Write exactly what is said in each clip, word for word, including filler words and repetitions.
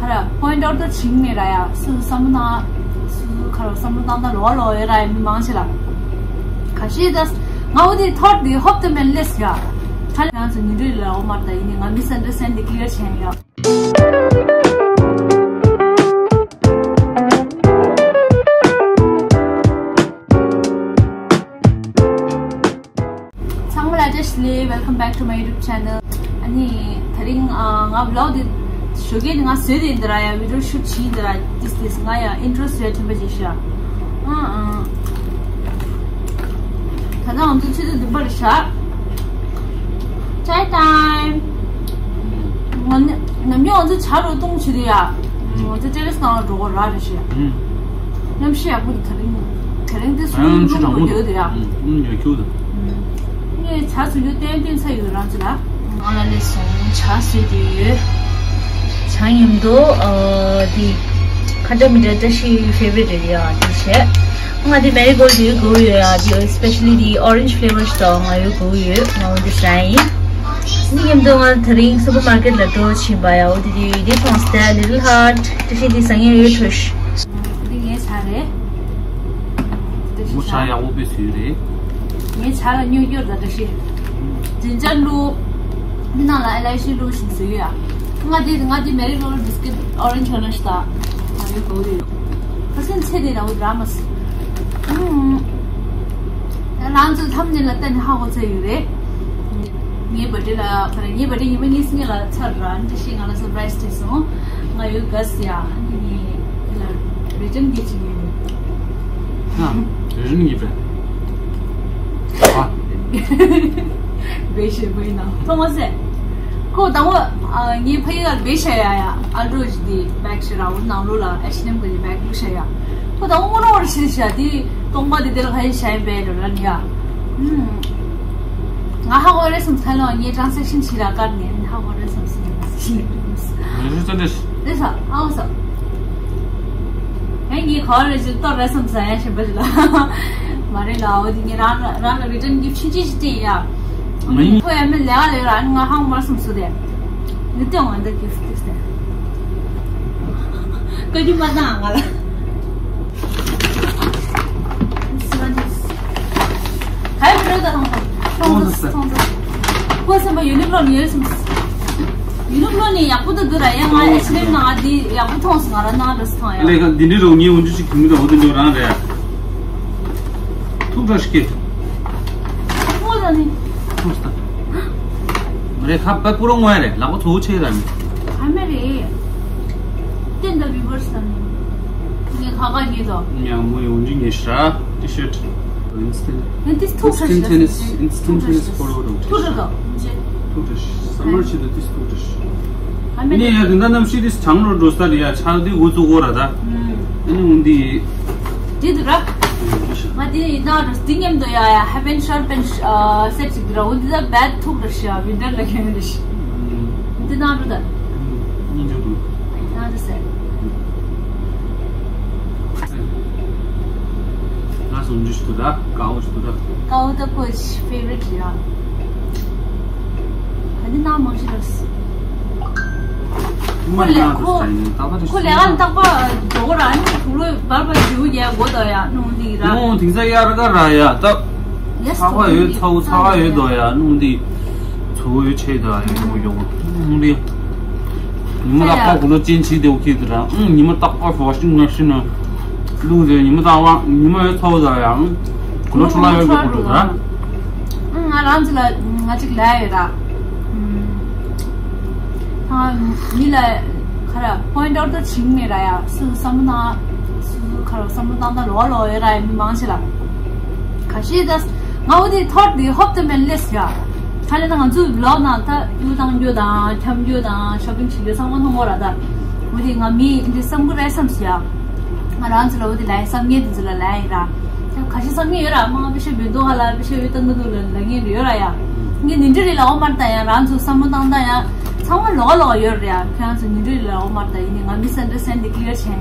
ཁ་ར་point out ད་བྱིང་མེད་ར་ཡ། སུ་བསམ་བློ་བཏང་། སུ་ཁ་ར་བསམ་བློ་བཏང་ད་ལོ་ལོ་ཡོད་ར་ཡ། མི་མང་ཆེ་ལ་ཁ་ཤས་ད་ང་འོ་དེ་ཐོར་དེ་ཧོབ་ཏེ་མེད་ལེས་ཡ། ཁ་ལ་ང་ཚོ་ཉིན་རེ་ལ་འོ་མར་ད་ཡིན་ནི་ང་མི་སན་འདྲ་སན་དེ་ཀི་ལི་ཡར་བྱས་ཡ། ཚང་མ་ལ་བཀྲ་ཤིས་བདེ་ལེགས། Welcome back to my YouTube channel. ཨ་ནི་དེ་རིང་ཨ་ང་vlog འདི་ཞོགས་ཀས་ནི་ང་བཟོས་ཏེ་འདི་ར་ཡ་video shoot བྱས་འདི་ར། ཏིས་ཏིས་ང་ཡ་intro བཟོས་ཐོན་པ་ཅིག་ཤ། ཨ་ཨ། ད་ལྟ་ང་ཚོ་ཆུ་ཚོད་བདུན་པར་བཞག Chai time. ང་ནི་ནམ་རྒྱུན་ང་ཚོ་ཇ་རུ་བཏུང་བྱེད་དུས་ཡ། ང་ཚོ་terrace ནང་ལ་འགྲོ་གོ་ར་རེ་ཞིག་ཨུམ། གནམ་གཤིས་ཡག་པོ་འདུག་དེ་རིང་། དེ་རིང་འདི་སུ་ཨང་ཆུ་གྲང་མོ་འགྲོ་འདུག་ཡོད་དུ་ཡ། ཨུམ། ཨུམ། ཡོད་ཁྱུག་འདུག་ངས་ཇ་བཟོ་རྒྱུ་ཏན་ཏན་ཚ་ཡོད་རང་ཚོ་ལ། ང་ལ་སླེབས་སོང་། ཇ་བཟོས་དུས་ཡོད། ཇ་མཉམ་དུ་ཨ་དེ་ཁ་འདྲ་མི་འདྲ་བཀྲ་ཤིས་favorite རེད་ཡ། དེ་བྱས། ང་འདི་marigold ཡོད་དགོས་ཡོད་ཡ། འདི་especially འདི་orange flavor ཞིག་དང་ང་ཡོད་དགོས་ཡོད། ང་འོ་འདི་ཟ་ཡིན། འདི་མཉམ་དུ་ང་དེ་རིང་supermarket ལ་འགྲོ་ཕྱིན་པ་ཡ། འོ་འདི་འདི་འདི་མཐོང་སྟེ་little heart བཀྲ་ཤིས་འདི་ཟ་ངེས་ཡོད་ཐོས། འདི་ངའི་ཇ་རེད། བཀྲ་ཤིས་མོ་ཇ་ཇ་ཡག་པོ་དཔེ་བཟོས་རེད། ངའི་ཇ་ལ་སྨྱོ་སྐྱོར་དང་བཀྲ་ཤིས། ginger བླུགས། འདི་ནང་ལ་ཨེ་ལའི་ཤི་བླུགས་ཤིང་བཟོས་ཡ། ང་འདི་ང་འདི་marigold biscuit orange colour ཞིག་དང་། ང་ཡོད་དགོས་ཡོད། ཁ་སང་ཚེ་འདི་ལ་འུ་ར་མ་སི། ཨུམ། ད་ང་ཚོ་ཐམ་ནི་ལ་བལྟས་ནས་ཧ་གོ་ཚོད་ཡོད་རེད། ངའི་birthday ལ་ཁ་རེ་ངའི་birthday ཉི་མ་གཉིས་སྔོན་ལ་ཚར་ར། འདི་ཤི་ང་ལ་surprise སྤྲད་སོང་། ང་ཡོད་དགོས་ཡ། འདི་ངའི་དེ་ལ་return gift ཅིག་ཡོད་རེད། ཧ། return gift རེད། ཨ། བེ་ཤེ་བེ་ན་ཐོ་མ་སེ། ཁོ་དང་བོ་ཨ་ངའི་ཕ་ཡུལ་ལ་བེ་ཤ་ཡ་ཡ། ཨ་འགྲོ་ཞིག་དེ་bag ཞིག་ར་འོ་ནང་ལོ་ལ་ཨེ་ཤི་ནེམ་གི་bag བླུགས་ཤ་ཡ། ཁོ་དང་བོ་ངོ་རོ་ར་ཤི་ཤ་དེ་སྟོང་པ་དེ་དེ་ལ་ཁ་ཡི་ཤ་ཡི་བེ་ར་ལ་ཡ། ཨུམ། ང་ཧ་གོ་རེད་བསམ་ཁ་ལོ་ངའི་transaction ཕྱི་ལ་བཀར་ནས་ཧ་གོ་རེད་བསམ་སི་ནས་མ་སི་ཤི་ནས་རེད་བསམ། རེད་ས་ཨང་ས། ཨེ་ངའི་ག་བ་རེད་ཅིག་ཏོ་རེད་བསམ་ས་ཡ་ཞེ་པ་ཞིག་ལ། མ་རེད་ལ་འོ་དེ་ངས་རང་ལ་རང་ལ་return gift ཕྱིན་ཅི་ཞིག་སྤྲད་ཡ། མ་ཡིན། ཁོ་ཡ་མི་ལས་ཀ་ལས་ར་ང་ཧང་མར་སོང་སུ་དེ། ནི་ཏེ་འོང་འདི་gift gift དེ། ཀ་ཅི་མ་ན་ང་ལ། སི་ཝན་དེ། ཧའི་བྲོ་ད་ཐོང་ཐོང་། ཐོང་ཐོང་ཐོང་ཐོང་། ཁོ་སེམས་པ་ཡུ་ནི་ཀློ་ནི་ཡོད་སེམས། ཡུ་ནི་ཀློ་ནི་ཡག་པོ་འདུག་འདུག་ར་ཡ། ང་ཨེ་ཆི་ནེམ་ནང་ང་འདི་ཡག་པོ་མཐོང་སོང་། ང་ར་ནང་འགྲོ་སོང་ཡ། ལས་ཀ་འདི་འདྲའི་རོགས་ངའི་འོན་ཆུ་ཞིག་གིན་འདུག་འོ་དེ་འདྲ་རང་རེད། ཐུག་འདྲ་ཞིག་གིས། ཁོ་ལ་ནི། ཐུག་ས། མ་རེད་ཁ་པ་པུ་རོ་ངོ་ཡ་རེད། ལག་པ་ཚོ་ཆེ་ར་མི། ཁ་མེ་རེད། ཏན་ད་བི་བར་སི་ལ་ནི། ངས་ཁ་ཁ་ཉེ་དོ། ཉ་མོ་ཡོང་རྒྱུ་ཉེ་ཤ། ཏི་ཤར་ཊི། ཨིན་སི་ཊན། ཨིན་སི་ཊན་ཐུག་ས་ཤི་ལ་ཊེ་ནི་སི། ཨིན་སི་ཊན་ཊེ་ནི་སི་ཕོ་ལོ་རོ་ཐུག་ས་དོ། ཐུག་ས་ཤི། སམ་མར་ཆེད་དུ་ཏིས་ཐུག་ས་ཤི། ཨ་མེ་ནི་ཡ་དེ་འདྲ་གནམ་གཤིས་དེ་གྲང་རུ་འགྲོ་ས་རེད་ཡ། ཆར་དེ་འུ་ཚུགས་འོ་ར་ད། ཨ་ནི་འུ་འདི། དེ་དུ་ར། ང་དེ་ཡིན་ན་རུ་དེ་མཉམ་དུ་ཡ་ཡ་ཧེ་བན་ཤར་པན་སེ་ཊི་ཅིག་དུ་ར། འུ་འདི་ད་བེད་ཐུག་ར་ཤི་ཡ། ཝིན་ཊར་ལ་ཁྱོད་རེ་ཤི། འདི་ན་རུ་ད། ཉིན་ཅུ་དུ། ན་རུ་སེ། ང་སུམ་ཅུ་ཞིག་ཏུ་ར། ཀའོ་ཞིག་ཏུ་ར། ཀའོ་ད་ཁོ་ཕེ་ཝ་རི་ཊི་ཡ། ཨ་ནི་ན་མང་ཤི་ར་སི། ཁོ་ལས་ཁོ་ཁོ་ལས་ཀ་རྟག་པར་འགྲོ་གོ་ར། ཨ་ནི་དུག་ལོ་བར་བར་ཞུ་རྒྱག་དགོས་དོ་ཡ། ནུ་འདི་ར། ནུ་དེང་སང་ཡར་ག་ར་ཡ་ད། ཚ་བ་ཡོད། ཚ་བོ་ཚ་བ་ཡོད་དོ་ཡ། ནུ་འདི་ཚ་བོ་ཡོད་ཆེ་དོ་ཡ། ཡོད་ཡོད་ནུ་འདི། ཉི་མ་ལ་ཁ་གུ་ལོ་ཅན་ཆི་དེ་འོ་ཁི་དེ་ར། ཨང་ཉི་མ་རྟག་པར་ཝ་ཤིང་མེ་ཤིན་ན་བླུགས་ཏེ་ཉི་མ་རྟག་པར་ཉི་མ་ཡོད་ཚ་བོ་དོ་ཡ། ཨང་གུ་ལོ་ཁྲོ་ལ་ཡོད་གི་གུ་ལོ་དོ་ར། ང་རང་ཚོ་ལ་ང་ཅིག་ལབ་ཡོད་ར། ཨ་མི་ལ་ཁ་ར་པོ་ཡིན་ཊི་ཨའུཊ་ད་བྱིང་མེད་ར་ཡ། སུ་བསམ་བློ་བཏང་། སུ་ཁ་ར་བསམ་བློ་བཏང་ད་ལོ་ལོ་ཡོད་ར་ཡ། མི་མང་ཆེ་ལ་ཁ་ཤས་ད་ང་འོ་དེ་ཐོར་དེ་ཧོབ་ཏེ་མེད་ལེས་ཡ། ཁ་ལས་ད་ང་ཚོའི་བི་ལོག་ནང་ད་གཡུ་བཏང་རྒྱུ་དང་འཁྱམ་རྒྱུ་དང་ཤོ་པིང་བྱེད་རྒྱུ་ཚང་མ་མཐོང་གོ་ར། ད་འོ་དེ་ང་མི་འདི་བསམ་གི་རེད་བསམ་སི་ཡ། ང་རང་ཚོ་ལ་འོ་དེ་ལ་བསམ་ངན་དེ་ཚོ་ལ་ལ་ཡིན་ར། ཁ་ཤས་བསམ་ངན་ཡོད་ར། མ་པེ་ཤ་བུན་དོ་ཧ་ལ་པེ་ཤ་ཡོད་ཏང་གི་འདུག་ལ་ལ་ངན་ཡོད་ར་ཡ། ངས་ཉིན་རེ་རེ་ལ་འོ་མར་ད་ཡ་རང་ཚོ་བསམ་བློ་བཏང་ད་ཡ་ཚང་མ་ལོག་ལོག་ཡོད་ར་ཡ། ཁྱེད་རང་ཚོ་ཉིན་རེ་རེ་ལ་འོ་མར་ད་ཡིན་ནི་ང་མི་སན་འདྲ་སན་དེ་ཀི་ལི་ཡར་བྱས་ཡ།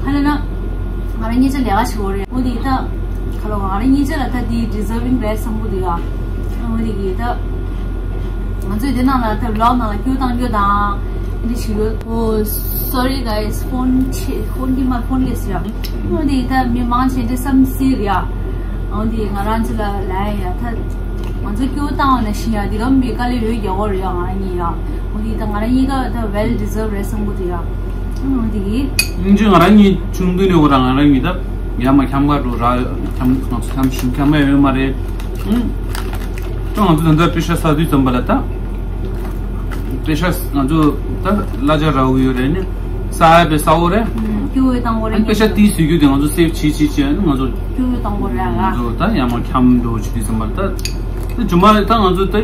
ཧ་ལ་ན། ང་རང་ཉིད་ཆ་ལས་ཀ་ཞིག་འོ་རེད། འོ་དེ་ད་ཁ་ལོ་ང་རང་ཉིད་ཆ་ལ་ད་དེ་ཌི་ཛར་ཝིང་རེད་བསམ་གི་འདུག་ཡ། འོ་དེ་གི་ད་ང་ཚོས་དེ་ནང་ལ་ད་བི་ལོག་ནང་ལ་ཀྱུ་བཏང་རྒྱུ་དང་ འདི་ཞིག་ཡོད། ཨོ། Sorry guys, ཕོན་ཆེ་ཕོན་གྱི་མ་ཕོན་ལས་ཡ། འོ་འདི་ད་མི་མང་ཆེ་འདི་བསམ་སྲིད་ཡ། འོ་འདི་ང་རང་ཚོ་ལ་ལ་ཡ་ད། ང་ཚོ་སྐྱོ་བཏང་བ་ན་ཤི་ཡ་འདི་གམ་མི་དཀའ་ལས་ཡོད་རྒྱ་བོ་རེད་ཡ་ང་རང་གཉིས་ཡ། འོ་འདི་ད་ང་རང་གཉིས་ཀ་ད་well deserve རེད་བསམ་གི་འདུག་ཡ། འོ་འདི་གི། སྙིང་རྗེ། ང་རང་གཉིས་ཆུང་དུས་ནས་འོ་ར་ང་རང་གཉིས་ད་ཡ་མ་འཁྱམ་ག་འགྲོ་ར་འཁྱམ་ང་ཚོ་འཁྱམ་ཞིང་འཁྱམ་མ་ཡོད་མ་རེད། ཨང་། ད་ང་ཚོ་ད་ལྟ་པེ་ཤ་ཟ་དུས་ཙམ་པ་ལ་ད། པེ་ཤ་ང་ཚོ་ད་གླ་ཆ་རག་གི་ཡོད་རེད་ནི། ས་ཡ་པའི་ས་འོ་རེད། ཨང་། སྐྱུར་བའི་སྟངས་འོ་རེད། ཨ་ནི་པེ་ཤ་དེའི་ཟས་རྒྱུ་དེ་ང་ཚོ་སེབ་བྱེད་བྱེད་བྱེད་ཨ་ནི་ང་ཚོ། སྐྱུར་བའི་སྟངས་འོ་རེད་ང་ཨ། ཚོ་ད་ཡ་མ་འཁྱམ་འགྲོ་བྱེད་དུས་ཙམ་པ་ལ་ད། ད་ཇུ་མ་ད་ང་ཚོ་ད།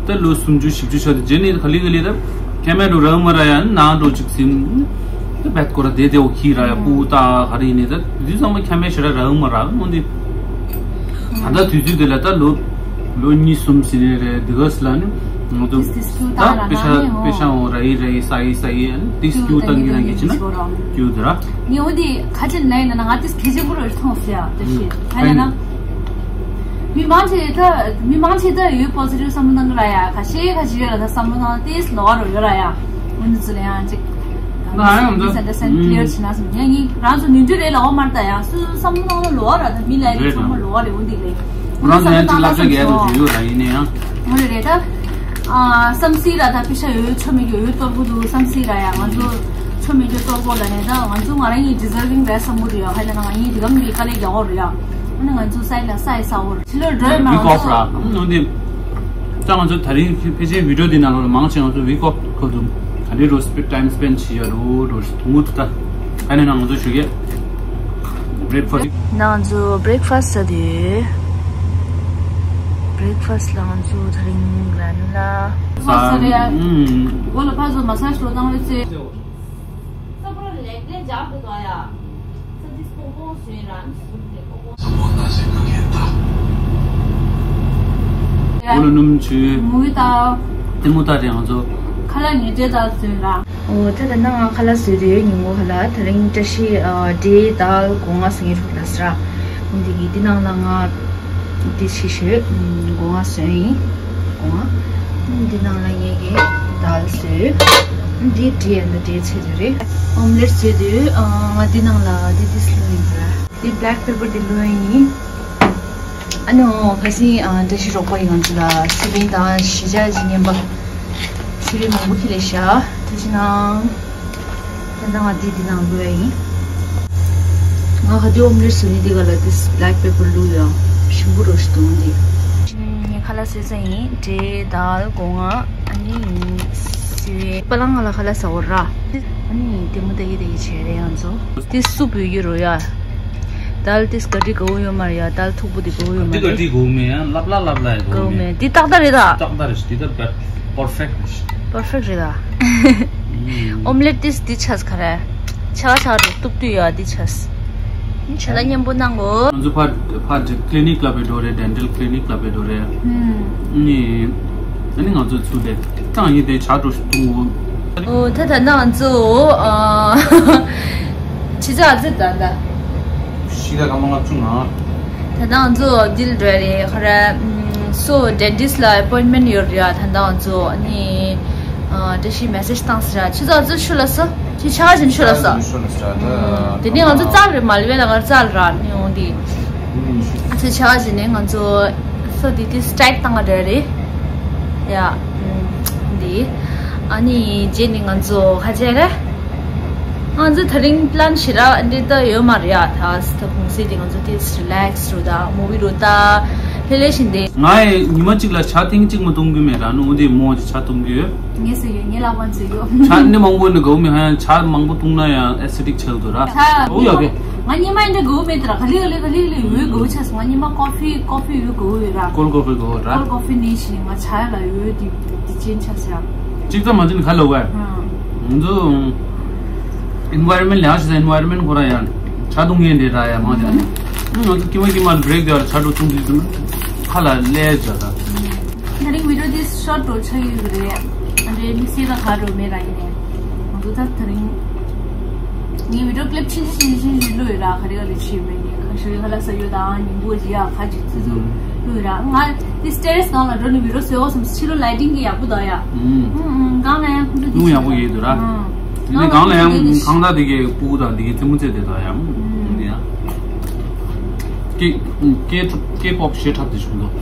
ད་ལོ་སུམ་ཅུ་བཞི་བཅུ་ཆགས་དུས་རྗེས་ནས་ག་ལེ་ག་ལེ་ད། ཁེ་མེད་འགྲོ་རག་མ་ར་ཡ་ནང་འགྲོ་ཅིག་ཟིན། ད་བད་ཀོ་ར་དེ་དེ་འོ་ཁྱི་ར་ཡ་ཨང་། སྤུ་ད་ག་རེ་ཡིན་ནི་ད་དུས་ཚང་མ་ཁེ་མེད་ཞེ་ར་རག་མ་ར་མོ་འདི། ད་ལྟ་དུས་ཚོད་དེ་ལ་ད་ལོ་ལོ་གཉིས་གསུམ་ཟིན་ནས་རེད་འདི་ག་སི་ལ་ནི་ང་ཚོ་ཏིས་ཏིས་སྐྱུ་ད་བཏང་ར་པེ་ཤ་ནང་ནས་པེ་ཤ་འོ་འོ་ར་ཡི་ར་ཡི་ས་ཡི་ས་ཡི་ཨ་ནི་ཏིས་སྐྱུ་བཏང་གི་ན་གི་ཅི་ན་སྐྱུ་དེ་ར། ངས་འོ་འདི་ཁ་ཅིག་ལན་ན་ང་ཏིས་ཁེ་ཅིག་པོ་རེ་མཐོང་ཟེར་ཡ་ཏིས་ཤི་ཧ་ཡ་ན། མི་མང་ཆེ་ད་མི་མང་ཆེ་ད་ཡོད་པོ་སི་ཊིབ་བསམ་བློ་བཏང་གི་ར་ཡ་ཁ་ཤས་ཁ་ཤས་ཡོད་ལ་ད་བསམ་བློ་བཏང་ཏིས་ལོ་རོ་ཡོད་ར་ཡ། འོ་འདི་ཚོ་ལ་ཡང་ཅིག་ང་ཡང་འདི་མི་སན་ཌར་སི་ཊེན་ཌ་ཀི་ལི་ཡར་བྱེད་ན་སོང་ཡ་ངས་རང་ཚོ་ནུས་མཐུ་རེད་ལ་འོ་མར་ད་ཡང་སུ་བསམ་བློ་བཏང་ལོ་ར་ད་མི་ལ་རེད་ཚང་མ་ལོ་རེད་འོ་འདི་ལས། ཁོ་རང་ཚོ་ཡང་ཅིག་བསླབ་བྱ་རྒྱག་དགོས་ཀྱི་ཡོད་ར་ཡིན་ན་ཡང་། འོ་རེད་རེད་ད། ཨ་བསམ་སྲིད་ར་ད་པེ་ཤ་ཡོད་ཆོ་མེད་ཀྱི་ཡོད་གཏོར་གོ་འདུག་བསམ་སྲིད་ར་ཡ་ང་ཚོ་ཆོ་མེད་ཀྱི་གཏོར་གོ་ལ་ནས་ད་ང་ཚོ་ང་རང་ཡིན་ཌི་ཛར་ཝིང་རེད་བསམ་གོ་རེད་ཡ་ཧ་ལས་ན་ང་ཡིན་འདི་གམ་མི་དཀའ་ལས་རྒྱག་གོ་རེད་ཡ། ཨ་ནི་ང་ཚོ་ས་ཡི་ལ་ས་ཡི་ས་འོ་རེད་ཕྱི་ལོ་འགྲོ་ཡི་མ་ང་ཚོ། ཝིག་ཨོཕ་ར་ཨ་ནི་འདི། ད་ང་ཚོ་ད་རིང་ཕལ་ཆེར་བི་ཌི་ཡོ་འདི་ནང་ལོགས་ལ་མང་ཆེ་ང་ཚོ་ཝིག་ཨོཕ་ཁོ་ཚོ་ག་འདྲའི་རོ་སྤེ་ཊའིམ་སྤེན་བྱེད་ཡ་རོ་རོ་ཐུང་ངུ་ད་ཨ་ནི་ན་ང་ཚོ་ཞུ་གེ་བྷི་རེག་ཕ་སི། ང་ཚོ་བྷི་རེག་ཕ་སི་ཟ་དུས་བྷི་རེག་ཕ་སི་ལ་ང་ཚོ་ད་རིང་ར་ནུ་ལ་ཕ་སི་རེད། ཨུམ། གོ་ལ་ཕ་སི་མ་སཱ་ཇི་ལོ་བཏང་བའི་ཚེ། ས་པོ་ར་ལེགས་ལེགས་འཇགས་འདུག་ད་ཡ། ས་འདི་སྤོང་སྤོང་བཟོས་རང་ཟུར་ནས་སྤོང་སྤོང་། འོ་ལོ་སྣུམ་ཆུ། མུའི་ཏའོ། ཏི་མུ་ཏ་དེ་ང་ཚོ། ཁ་ལག་ཉེ་འབྲེལ་དག་བཟོས་ར། འོ་ད་ད་ནང་ང་ཁ་ལག་བཟོས་རེད་ཉིན་མོ་ཁ་ལག་ད་རིང་བཀྲ་ཤིས་ཨ་འབྲས་དལ་སྒོ་ང་སེང་གེ་ཕྲུག་ལ་ཟེར་ར། འོ་འདི་གི་འདི་ནང་ལ་ང་འདི་ཕྱི་ཞོད་སྒོ་ང་བཟོས་ཡིན། སྒོ་ང་། འདི་ནང་ལ་ངས་ཀྱི་དལ་བཟོས། འདི་འབྲས་ཡ་འདི་འབྲས་ཚོད་དུ་རེད། ཨོམ་ལེཊ་བཟོས་དུས་ང་འདི་ནང་ལ་འདི་འདི་སློན་ཡིན་པ། འདི་བྷི་ལེག་པེ་པར་འདི་སློན་ཡིན། ཨ་ནི་ཁ་སང་བཀྲ་ཤིས་རོགས་པ་ཡིས་ང་ཚོ་ལ་སི་པན་དང་ཞི་ཅ་ཇི་ཉན་པ་ཚི་རིལ་མང་པོ་ཁྱེར་ལས་ཤག་ད་ཅི་ནང་། ད་ལྟ་ང་འདི་འདི་ནང་འགྲོ་ཡ་ཡིན། ང་ག་དུས་ཨོམ་ལེཊ་བཟོ་ནི་འདི་ག་ལ་འདི་བྷི་ལེག་པེ་པར་བླུགས་ཡོད། ཞིམ་པོ་རོ་ཞིག་འདུག་འདི། ངས་ཁ་ལག་བཟོས་ཚར་ཡིན། འབྲས་དལ་སྒོ་ང་ཨ་ནི་སི་པན། པ་ལང་ང་ལ་ཁ་ལག་ཟ་བོ་ར། ཨ་ནི་དེ་མོ་ད་ཡི་ད་ཡི་བྱས་རེད་ང་ཚོ། འདི་སུབ་ཡོད་ཀྱི་རོ་ཡ། དལ་ཏིས་ག་འདྲི་གོ་ཡོད་མ་རེད་ཡ། དལ་མཐུག་པོ་དེ་གོ་ཡོད་མ་འདི་ག་རེད། འདྲི་གོ་མེད་ཡ། ལབ་ལ་ལབ་ལ་ཡ་གོ་གོ་མེད། མེད། འདི་ཏག་ཏག་རེད་ད། ཏག་ཏག་རེད། འདི་ད་པར་ཕེག་རེད། པར་ཕེག་རེད་ད། ཨོམ་ལེཊ་ཏིས་འདི་ཆས་ག་རེ། ཆ་ཆ་རུ་གཏུབ་དུས་ཡ་འདི་ཆས། ཆ་ལ་མཉམ་པོ་གནང་གོ། ང་ཚོ་ཕར་ཕར་ཀི་ལི་ནིག་ལ་བེད་འགྲོ་རེད། ཌེན་ཊལ་ཀི་ལི་ནིག་ལ་བེད་འགྲོ་རེད། ཨ་ནི་ཨ་ནི་ང་ཚོ་ཚུར་དེ་ཏང་ཡིན་དེ་ཆ་འགྲོ་ཞིག་གཏུབ་འོ། ད་ད་ནང་ཚོ་ཨ། ཕྱི་ཚ་ཨ་ཙི་ད་ད། ཕྱི་ཚ་སྐར་མ་ལྔ་བཅུ་ང་། ད་ནང་ཚོ་ལྡི་ལི་འགྲོ་རེད་ཁ་ར། སོ་ཌེན་ཊིསི་ལ་ཨེ་པོའིན་མེན་ཡོད་རེད་ཡ། ད་ནང་ཚོ་ཨ་ནི་བཀྲ་ཤིས་མེ་སེ་ཇི་བཏང་ཟེར་ར། ཕྱི་ཚ་ཨ་ཙི་ཤུ་ལ་སོ། ཕྱི་ཆ་ག་ཞིམ་ཤུ་ལ་སོ། ཤུ་ལ་སོ་ད། དེ་ནས་ང་ཚོ་རྩལ་རེད་མ་ལུས་ལ་ང་རྩལ་ར་ནི་འོང་དེ། ཨ་ཙི་ཆ་ག་ཞིག་ནས་ང་ཚོ་སོ་དེ་དེ་སི་ཊེག་བཏང་ག་འགྲོ་རེད། ཡ། འདི། ཨ་ནི་རྗེས་ནི་ང་ཚོ་ཁ་ཆེ་རེད། ང་ཚོ་ད་རིང་པི་ལན་ཞེ་དྲག་འདི་ལྟ་ཡོད་མ་རེད་ཡ། ད་ད་གུང་སེང་དེ་ང་ཚོ་དེ་རི་ལེག་སི་རུ་ད་མུ་བི་རུ་ད་ལྷོད་ལྷོད་བཞིན་དེ། ང་ཡི་ཉི་མ་གཅིག་ལ་ཇ་ཐེངས་གཅིག་མ་འཐུང་གི་མེད་ར་ནོ་འདི་མོ་ཇ་འཐུང་གི་ཡོད། ངས་ཟེར་ཡོད། ངས་ལབ་པ་ཟེར་ཡོད། ཇ་ནི་མང་པོ་ནི་དགའ་བོ་མེད། ཧ་ཡང་ཇ་མང་པོ་འཐུང་ན་ཡང་ཨེ་སི་ཌི་ཆགས་འདུག་ར། ཇ་འོ་ཡོད་གི། ང་ཉི་མ་འདྲ་དགའ་བོ་མེད་དེ་ར། ག་ལེ་ག་ལེ་ག་ལེ་ག་ལེ་འོད་དགའ་བོ་ཆགས་སོང་། ང་ཉི་མ་ཀོ་ཕི་ཀོ་ཕི་འོད་དགའ་བོ་ཡོད་ར། ཀོལ་ཀོ་ཕི་དགའ་བོ་ར། ཀོལ་ཀོ་ཕི་ནི་ཞིག་ང་ཇ་ལ་འོད་དེ་དེ་ཅན་ཆགས་སོང་། གཅིག་ཙམ་མ་ཟིན་ག་ལ་བས། ང་ཚོ་ཨེན་ཝའི་རོན་མེན་ཊི་ལ་ཡང་ཞིག་ཨེན་ཝའི་རོན་མེན་ཊི་ཁོ་ར་ཡང་ཇ་འཐུང་མཁན་དེ་ར་ཡ་མང་ཆེ། ང་ཚོ་ཀྱི་མ་ཀྱི་མ་བྷི་རེག་དེ་བར་ཇ་འཐུང་དུས་ཙམ་ཁ་ལ་ལས་ཇ་ད། ད་རིང་བི་ཌི་ཡོ་འདི་ཤོར་ཊི་འགྲོ་ཆགས་ཡོད་རེད། ཨ་འདྲའི་དམིགས་བསལ་ད་ག་འགྲོ་མེད་ར། ཡིན་ནའི་ང་ཚོ་ད་ད་རིང་ ངའི་བི་ཌིའོ་ཀི་ལིབ་ཆུང་ཆུང་ཆུང་ཆུང་ཞིག་བླུགས་ཡོད་ར། ག་རེ་ག་རེ་བྱས་མེད་ནི་ག་ཤོད་ཁ་ལག་ཟ་ཡོད་དང་ཉིན་པོ་ཅིག་ཡ་ག་ཅིག་ཙི་ཙི་བླུགས་ཡོད་ར། ང་དེ་སི་ཊེ་རེ་སི་སྒང་ལ་འགྲོ་ནི་བི་ཌིའོ་བཟོས་འོ་བསམ། ཕྱི་ལོགས་ལའི་ཊིང་གི་ཡག་པོ་འདུག་ཡ། ཨུམ། ཨུམ་ཨུམ། སྒང་ལ་ཡང་ཁོང་ཚོ་ནུ་ཡག་པོ་ཡོད་འདུག་ར། ཨུམ། དེ་ནས་སྒང་ལ་ཡང་ཁང་བདག་དེ་གའི་སྤུ་གུ་དང་དེ་གའི་རྩེད་མོ་རྩེ་དེ་དང་ཡང་། ཨུམ། ཡ། སྐད་སྐད་སྐད་པོབ་ཞེ་འཁྲབ་དེ་བྱུང་འདུག་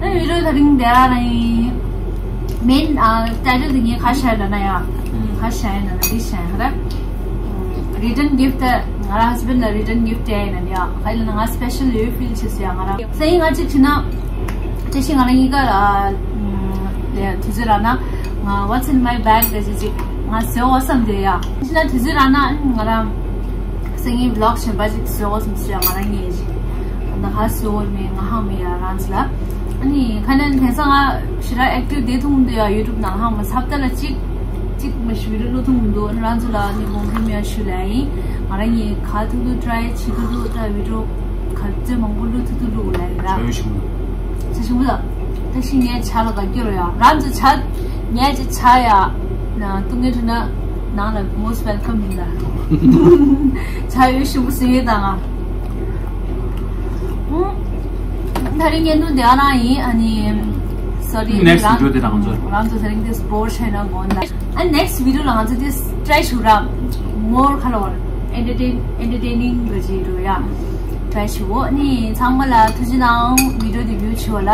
ཨ་བི་ཌིའོ་ད་རིང་དེ་ར་ར་ཡིན། མེན་ཨ་ཊའི་ཊལ་དེ་ངས་ག་བྱས་ལབ་ན་ཡ། ག་བྱས་ན་ན་འདི་བྱས་ཧ་ར། རི་ཊན་གིཕ་ཊི་ང་རང་ཧ་སི་བྷེན་ཌི་ལ་རི་ཊན་གིཕ་ཊི་ཡ་ཡིན་ན་ཡ། ག་ཡིན་ན་ང་སི་པེ་ཤལ་ཡོད་ཕིལ་བྱེད་སོང་ཡ། ང་རང་སང་ཉིན་ང་གཅིག་བྱས་ན། བཀྲ་ཤིས་ང་རང་གཉིས་ཀ་ཨ་ལས་དུས་ཚོད་རག་ན་ང་What's in my bag དེ་ཅིག་ང་བཟོ་འོ་བསམ་དེ་ཡ། ཕྱིན་ན་དུས་ཚོད་རག་ན་ང་རང་སང་ཉིན་བི་ལོག་གཞན་པ་ཅིག་བཟོ་འོ་བསམ་ཟེར་ཡ། ང་རང་ངས་ཅིག་ད་ཧ་བཟོ་འོ་མེད། ང་ཧང་མེད་ཡ་རང་ཚོ་ལ། ཨ་ནི་ཁ་ནན་དེང་སང་ང་ཞེ་དྲག་ཨེག་ཊིབ་བསྡད་ཐུབ་མི་འདུག་ཡ། ཡུ་ཊུབ་ནང་ཧང་མ་ཚབ་ད་ལ་ཅིག་ཅིག་མ་ཞུ་བི་ཌིའོ་བླུག་ཐུབ་མི་འདུག་ཨ་ནི་རང་ཚོ་ལ་ཨ་ནི་དགོངས་འགལ་མེད་ཡ་ཞུ་ལ་ཡིན། ང་རང་ངས་ག་ཐུབ་ཐུབ་ཊ་རའི་བྱེད་ཐུབ་ཐུབ་ད་བི་ཌིའོ་ག་ཚོད་མང་པོ་བླུག་ཐུབ་ཐུབ་བླུག་ལ་ཡིན་ར། བྱ་ཡོད་ཞུ། བྱ་ཞུ་ལ། ད་ཤི་ངའི་བྱ་ལ་ག་སྐྱོར་ཡ། རང་ཚོ་བྱ་ངའི་ཅི་བྱ་ཡ། ན་ཏུང་ངེ་ཁྲི་ན་ནང་ལ་most welcome ཡིན་ལ། བྱ་ཡོད་ཞུ་བུ་སི་ཡོད་དང་ང་། ད་རིང་ངའི་ནུ་དེ་ཨ་རང་ཡིན། ཨ་ནི་སོ་རི། ནེག་སི་ཊི་བི་ཌིའོ་དེ་རང་ཚོ། རང་ཚོ་ད་རིང་དེ་སི་པོར་ཊི་བྱས་ན་དགོངས་ལ། ཨ་ནེག་སི་ཊི་བི་ཌིའོ་ལ་ང་ཚོ་དེ་ཊ་རའི་ཞུ་ར། མོར་ཁ་ལོར་ཨེན་ཊར་ཊེན་ཨེན་ཊར་ཊེ་ནིང་གི་ཅིག་འགྲོ་ཡ། ཊ་རའི་ཞུ་འོ། ཨ་ནི་ཚང་མ་ལ་ཐུགས་རྗེ་གནང་། བི་ཌིའོ་དེ་བིའུ་བྱེད་འོ་ལ།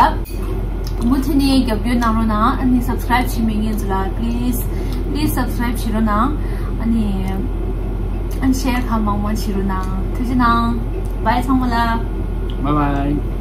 མུ་མཐུད་ནས་རྒྱབ་སྐྱོར་གནང་རོགས་གནང་། ཨ་ནི་སབ་སི་ཀ་རའིབ་བྱེད་མེད་མཁན་ཚོ་ལ་པི་ལི་སི་པི་ལི་སི་སབ་སི་ཀ་རའིབ་བྱེད་རོགས་གནང་། ཨ་ནི་ཨ་ནི་ཤེར་གང་མང་མང་བྱེད་རོགས་གནང་། ཐུགས་རྗེ་གནང་། བྷའི་ཚང་མ་ལ། བྷའི་བྷའི།